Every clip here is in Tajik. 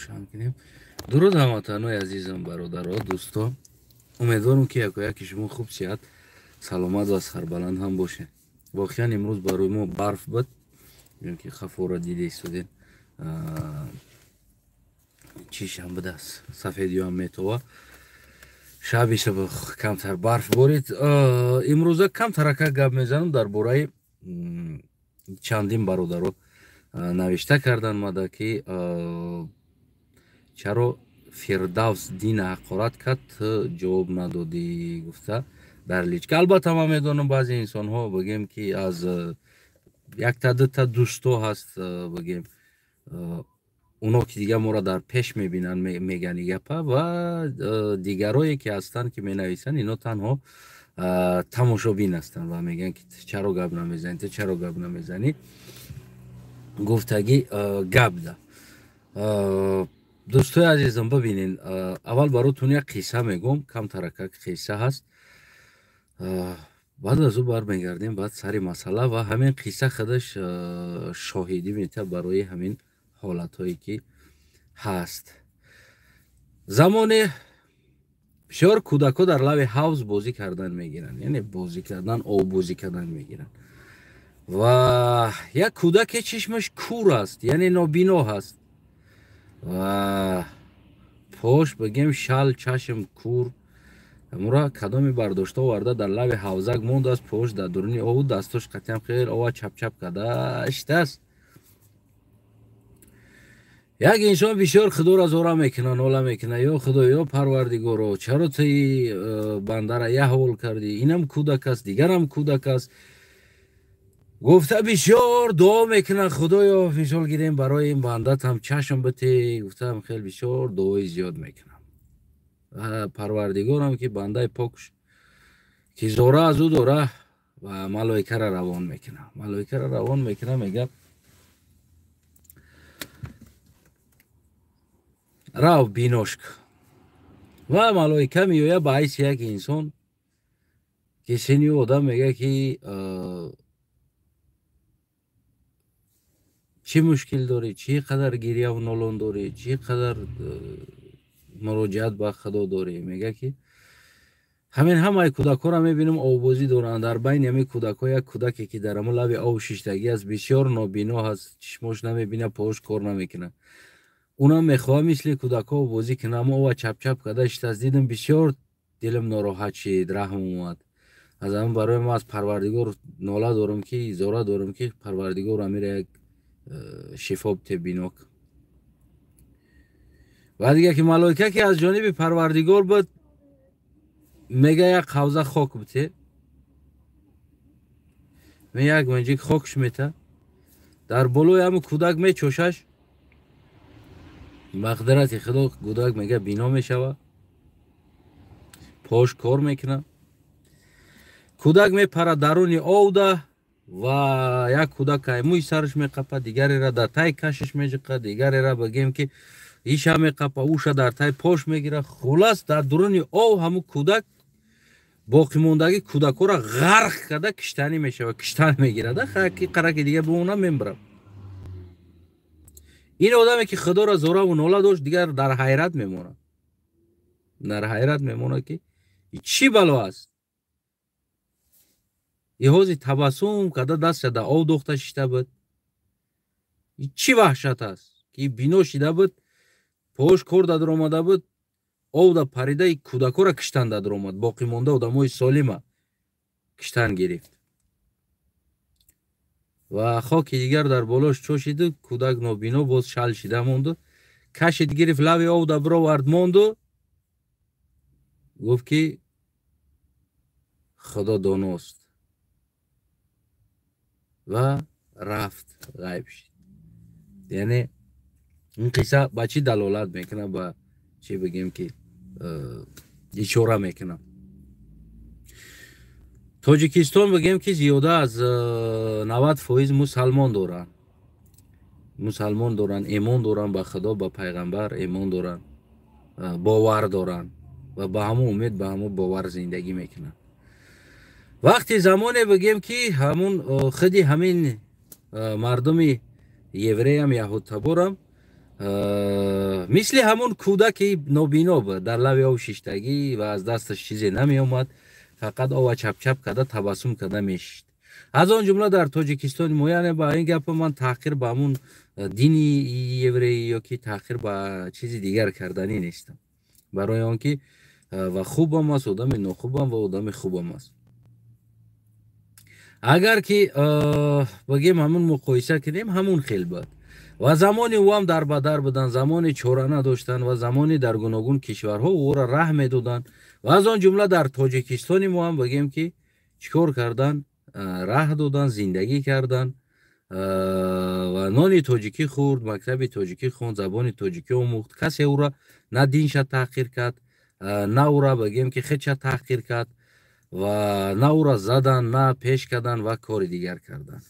Рӯшан кунем. Дуруд, ҳамватанои азизам, бародаро, дӯсто. Умедворам, ки якояки шумо хуб, сиҳат, саломат ва сарбаланд ҳам бошед. Воқеан, имрӯз барои мо барф буд, ки хафора дида истодем. Чишам будааст, сафедиёам метова. Шаби шаб камтар барф борид. Имрӯза камтарака гап мезанам дар бораи чандин бародаро навишта кардан мада, ки чаро Фирдавс дина ҳақорат кард, ҷавоб надодӣ, гуфта дар личка. Албатта, ман медонам, баъзе инсонҳо, бигем, ки аз якта дута дӯсто ҳаст, бигем, оно ки дигар моро дар пеш мебинанд, мегани гапа, ва дигарое ки ҳастанд, ки менависанд, ино танҳо тамошобин ҳастанд ва мегӯянд, ки чаро гап намезанӣ, ту чаро гап намезанӣ, гуфтагӣ гап да. Дӯстои азизам, бибинен, аввал баротон як қисса мегӯм, камтаракак қисса ҳаст, баъд аз ӯ бармегардем баъд сари масъала. Ва ҳамин қисса худаш шоҳидӣ метиҳад барои ҳамин ҳолатҳое ки ҳаст. Замоне бисёр кӯдакҳо дар лави ҳавз бозӣ кардан мегиранд, яъне бозӣ кардан, оббозӣ кардан мегиранд, ва як кӯдаке чишмаш кур аст, яъне нобино ҳаст ва пош, бигем, шал, чашм кур. Мура кадоми бардошта оварда дар лави ҳавзак мондааст, пош дар дуруни ову, дастош қатъиам хел ова чапчап карда иштааст. Як инсон бисёр худоро зора мекуна, нола мекуна: «Ё худо, ё парвардигоро, чаро туи бандара яҳвол кардӣ? Инам кӯдак аст, дигарам кӯдак аст», гуфта бисёр дуо мекуна. «Худоё, мисол гирем, барои ин бандатам чашм бите», гуфтаам, хел бисёр дуои зиёд мекунам. Парвардигорам, ки бандаи покш ки зора аз ӯ дора, ва малоикара равон мекуна. Малоикара равон мекуна, мега: «Рав, биношк». Ва малоика меояд ба ҳайси як инсон, ки сини одам, мега, ки чӣ мушкил дорӣ, чӣ қадар гирьяву нолон дорӣ, чӣ қадар муроҷиат ба худо дорӣ? Мега, ки ҳамин ҳамаи кӯдакҳоро мебинам, оббозӣ доранд. Дар байни ҳамин кӯдакҳо як кӯдаке, ки дар ҳамон лаби об шиштагӣ аст, бисёр нобино ҳаст, чишмош намебинад, поҳош кор намекунад. Унам мехоҳад мисли кӯдакҳо бозӣ кунад, аммо ова чапчап карда шитааст. Дидам, бисёр дилам нороҳат шид, раҳм омад. Аз ҳамин барои ман аз парвардигор нола дорам, ки зора дорам, ки парвардигор амира як шифо бите, бинок. Ва дига ки малоика, ки аз ҷониби парвардигор буд, мега: «Як қавза хок бите». Як манҷик хокш мета, дар болои ҳамн кӯдак мечошаш. Мақдирати худо, кӯдак, мега, бино мешава, пош кор мекунад. Кӯдак мепара даруни овда ва як кӯдак мӯи сараш меқапа, дигарера дар тай кашиш меҷиқа, дигарера, бигем, ки иша меқапа, уша дар тай пош мегира. Хулас, дар дуруни ов ҳамун кӯдак боқимондагӣ кӯдакҳоро ғарқ карда, киштанӣ мешава, киштан мегирада, қараки дига бимона, мембарад. Ин одаме, ки худоро зораву нола дошт, дигар дар ҳайрат мемонад, дар ҳайрат мемонад, ки чӣ бало аст. Иҳози табассум карда, дастша дар ов дохта шишта буд. Чӣ ваҳшат аст, ки бино шида буд, пош кор дадар омада буд, ов да парида кӯдакҳоро киштан дадар омад, боқимонда одамои солима киштан гирифт ва хоки дигар дар болош чошиду, кӯдак нобино боз шал шида монду. Кашид, гирифт, лави ов да бировард, монду, гуфт, ки худо доност, ва рафт, ғайб шид. Яъне ин қисса ба чӣ далолат мекунад, ба чӣ, бигем, ки ишора мекунад? Тоҷикистон, бигем, ки зиёда аз 90% мусалмон доранд, мусалмон доранд, эмон доранд ба худо, ба пайғамбар эмон доранд, бовар доранд ва ба ҳамон умед, ба ҳамон бовар зиндагӣ мекунанд. Вақти замоне, бигем, ки ҳамун худи ҳамин мардуми евреям, яҳудтаборам Мисли ҳамон кӯдаки нобино буд, дар лави об шиштагӣ ва аз дасташ чизе намеомад, фақат ова чапчап карда, табассум карда мешишт. Аз он ҷумла дар Тоҷикистони мо, яъне ба ин гапа ман таҳқир ба ҳамун дини евреӣ ё ки таҳқир ба чизи дигар карданӣ нестам, барои он ки ва хубам аст, одами нохубам ва одами хубам аст. Агар ки бигем, ҳамун муқоиса кунем, ҳамун хел буд. Ва замони ӯам дар бадар буданд, замони чора надоштанд ва замони дар гуногун кишварҳо ӯро раҳ медоданд. Ва аз он ҷумла дар Тоҷикистони мо ҳам, бигем, ки чӣ кор кардан, раҳ додан, зиндагӣ кардан ва нони тоҷикӣ хӯрд, мактаби тоҷикӣ хонд, забони тоҷикӣ омӯхт. Касе ӯра на динша таҳқир кард, на ӯра, бигем, ки худша таҳқир кард ва на ӯра задан, на пеш кардан ва кори дигар кардан.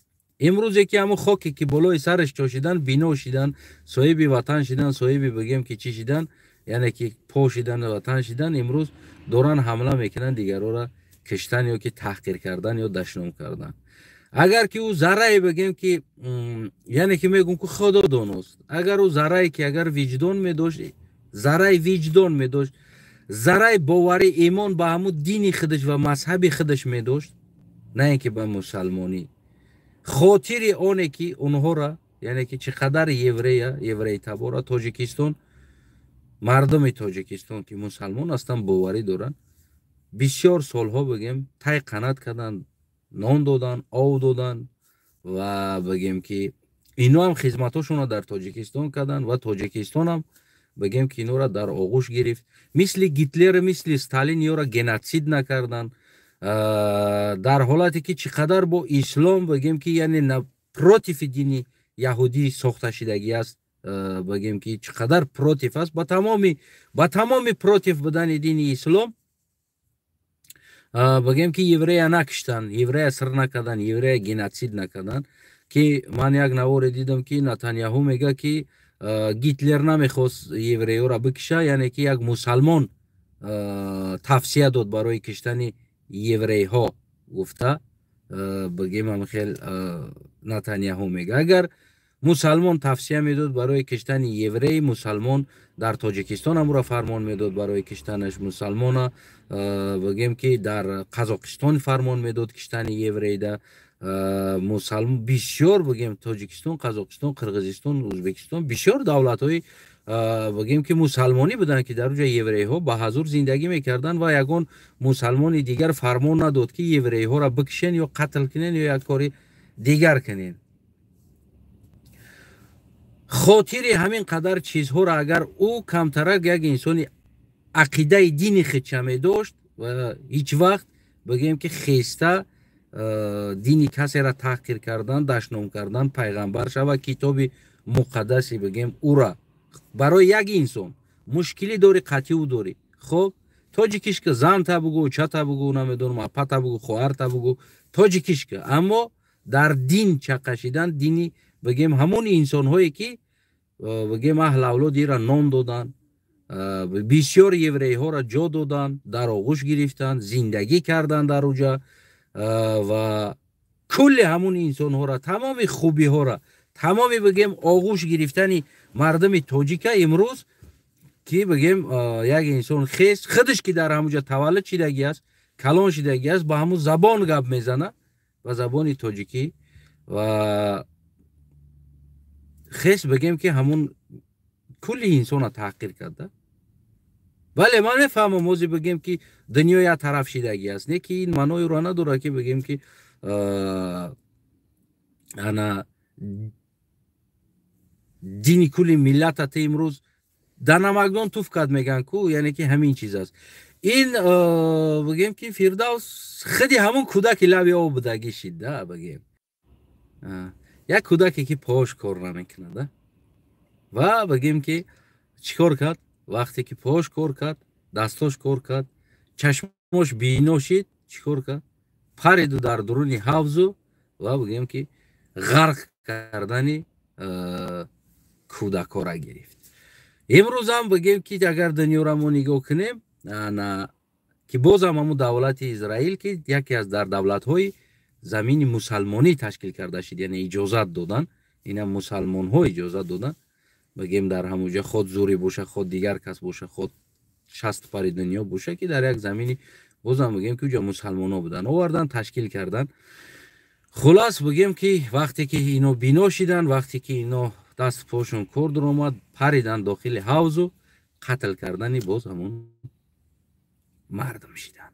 Имрӯзе ки ҳамун хоке ки болои сараш чошидан, бино шидан, соҳиби ватан шидан, соҳиби, бигем, ки чӣ шидан, яъне ки по шидан, ватан шидан, имрӯз доран ҳамла мекунанд, дигарора киштан ё ки таҳқир кардан ё дашном кардан. Агар ки ӯ заррае, бигем, ки, яъне ки мегӯм, ки Худо доност, агар ӯ заррае ки агар виҷдон медошт, зарраи виҷдон медошт, зарраи боварӣ, имон ба ҳамун дини худаш ва мазҳаби худаш медошт, на ин ки ба мусалмонӣ, хотири оне ки онҳоро, яъне ки чӣ қадар еврея, еврейтабора Тоҷикистон, мардуми Тоҷикистон, ки мусалмон ҳастанд, боварӣ доранд, бисёр солҳо, бигем, тай қанат карданд, нон доданд, ов доданд ва, бигем, ки ино ҳам хизматҳошонро дар Тоҷикистон карданд ва Тоҷикистонам, бигем, ки инора дар оғӯш гирифт. Мисли Гитлер, мисли Сталин ёра геноцид накарданд, дар ҳолате ки чӣ қадар бо ислом, бигем, ки яъне против дини яҳудӣ сохта шидагӣ аст, бигем, ки чӣ қадар против аст, ба тамоми против будани дини ислом, бигем, ки еврея накиштанд, еврея сир накарданд, еврея геноцид накарданд. Ки ман як наворе дидам, ки Натаняҳу мега, ки Гитлер намехост евреёра бикиша, яъне ки як мусалмон тавсия дод барои киштани еврейҳо гуфта, бигем, ҳамхел Натаняҳу мега. Агар мусалмон тавсия медод барои киштани еврей, мусалмон дар Тоҷикистон ҳамуро фармон медод барои киштанаш, мусалмона, бигем, ки дар Қазоқистон фармон медод киштани еврейда, мусалмон бисёр, бигем, Тоҷикистон, Қазоқистон, Қирғизистон, Ӯзбекистон, бисёр давлатҳои, бигем, ки мусалмонӣ буданд, ки дар уҷа еврейҳо ба ҳазур зиндагӣ мекарданд ва ягон мусалмони дигар фармон надод, ки еврейҳоро бикишен ё қатл кунен ё як кори дигар кунен. Хотири ҳамин қадар чизҳоро агар ӯ камтарак як инсони ақидаи дини худша медошт ва ҳеҷ вақт, бигем, ки хеста дини касеро таҳқир кардан, дашном кардан, пайғамбар шава, китоби муқаддаси, бигем, ура барои як инсон мушкилӣ дорӣ, қатъи ӯ дорӣ, хоб, тоҷикишка, занта бугӯ, чата бугӯ, намедонам, апата бугӯ, хоҳарта бугӯ, тоҷикишка, аммо дар дин чақашидан, дини, бигем, ҳамон инсонҳое ки, бигем, аҳл авлодира нон доданд, бисёр еврейҳоро ҷо доданд, дар оғӯш гирифтанд, зиндагӣ карданд дар уҷа ва кулли ҳамун инсонҳоро, тамоми хубиҳоро, тамоми, бигем, оғӯш гирифтани мардуми тоҷика, имрӯз ки, бигем, як инсон хес, худаш ки дар ҳамуҷа таваллуд шидагӣ аст, калон шидагӣ аст, ба ҳамун забон гап мезана, ба забони тоҷикӣ, ва хес, бигем, ки ҳамун кулли инсона таҳқир карда. Бале, ман мефаҳмам, ози, бигем, ки дунё як тараф шидагӣ аст, не ки ин маъноеро надорад, ки, бигем, ки ана дини кулли миллатата имрӯз дар намакдон туф кард, мегӯянд ку, яъне ки ҳамин чиз аст. Ин, бигем, ки Фирдавс худи ҳамун кӯдаки лаби об будагӣ шид да, бигем, як кӯдаке ки пош кор намекунад ва, бигем, ки чӣ кор кард? Вақте ки пош кор кард, дастош кор кард, чашмош бино шид, чӣ кор кард? Париду дар дуруни ҳавзу ва, бигем, ки ғарқ кардани кӯдакҳоро гирифт. Имрӯзам, бигем, ки агар дунёро мо нигоҳ кунем, ки бозам ҳамун давлати Израил, ки яке аз дар давлатҳои замини мусалмонӣ ташкил карда шид, яъне иҷозат додан, ина мусалмонҳо иҷозат додан. Бигем, дар ҳамуҷа ход зуре боша, ход дигар кас боша, ход 60 пари дунё боша, ки дар як замини, бозам бигем, ки уҷа мусалмоно буданд, овардан, ташкил кардан. Хулас, бигем, ки вақте ки ино бино шидан, вақте ки ино даст пошон кор дуромад, паридан дохили ҳавзу қатл кардани боз ҳамон мардум шидан,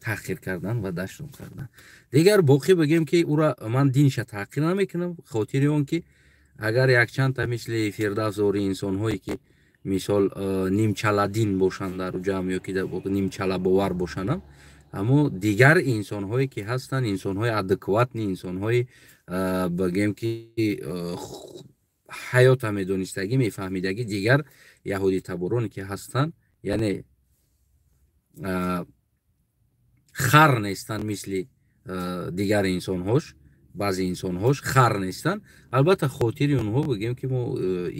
таҳқир кардан ва дашном кардан. Дигар боқӣ, бигем, ки ура ман динша таҳқир намекунам, хотири он ки агар якчандта мисли Фирдавс ори инсонҳое ки, мисол, нимчаладин бошанд дар ҷамъ ё ки нимчалабовар бошандам, аммо дигар инсонҳое ки ҳастанд, инсонҳои адекватный, инсонҳои, бигем, ки ҳаёта медонистагӣ, мефаҳмидагӣ, дигар яҳудитабороне ки ҳастанд, яъне хар нестанд, мисли дигар инсонҳош, баъзе инсонҳош хар нестанд. Албатта, хотири онҳо, бигем, ки мо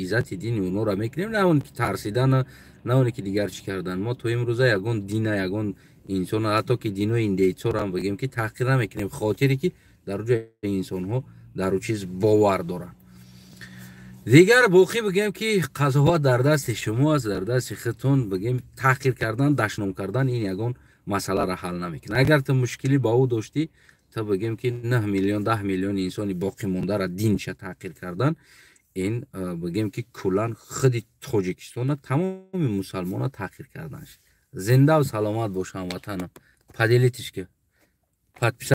иззати дини онҳоро мекунем, на он ки тарсидан, на оне ки дигар чӣ кардан. Мо то имрӯза ягон дина, ягон инсон, ҳатто ки динои индейцорам, бигем, ки таҳқир намекунем, хотире ки дар ҷои инсонҳо дар ӯ чиз бовар доранд. Дигар боқӣ, бигем, ки қазоват дар дасти шумо аст, дар дасти худтон. Бигем, таҳқир кардан, дашном кардан ин ягон масъаларо ҳал намекунад. Агар ту мушкилӣ ба ӯ доштӣ, ту, бигем, ки 9 миллион, 10 миллион инсони боқӣ мондаро динша таҳқир кардан, ин, бигем, ки куллан худи Тоҷикистона, тамоми мусалмона таҳқир кардан. Зиндаву саломат бош, ҳамватанам. Поделитесь, ки подписаться.